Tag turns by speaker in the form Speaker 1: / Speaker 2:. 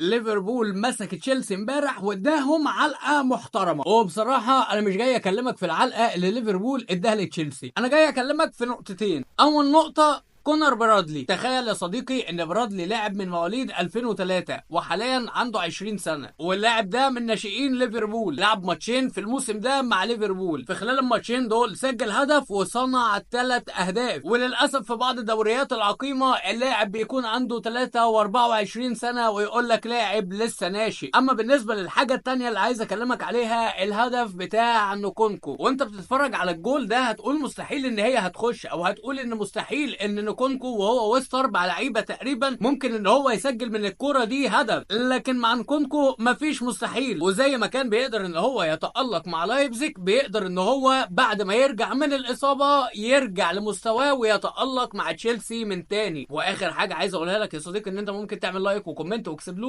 Speaker 1: ليفربول مسك تشيلسي امبارح واداهم علقه محترمه. وبصراحة انا مش جاي اكلمك في العلقة اللي ليفربول اداها لتشيلسي، انا جاي اكلمك في نقطتين. اول نقطة كونر برادلي. تخيل يا صديقي ان برادلي لاعب من مواليد 2003 وحاليا عنده 20 سنة، واللاعب ده من ناشئين ليفربول، لعب ماتشين في الموسم ده مع ليفربول، في خلال الماتشين دول سجل هدف وصنع 3 اهداف. وللاسف في بعض الدوريات العقيمه اللاعب بيكون عنده 3 و24 سنة ويقول لك لاعب لسه ناشئ. اما بالنسبة للحاجة الثانية اللي عايز اكلمك عليها، الهدف بتاع نكونكو. وانت بتتفرج على الجول ده هتقول مستحيل ان هي هتخش، او هتقول ان مستحيل ان نكونكو وهو وسط 4 لعيبة تقريبا ممكن ان هو يسجل من الكورة دي هدف، لكن مع نكونكو مفيش مستحيل. وزي ما كان بيقدر ان هو يتالق مع لايبزيج، بيقدر ان هو بعد ما يرجع من الاصابة يرجع لمستواه ويتالق مع تشيلسي من تاني. واخر حاجة عايز اقولها لك يا صديقي، ان انت ممكن تعمل like و comment و explore.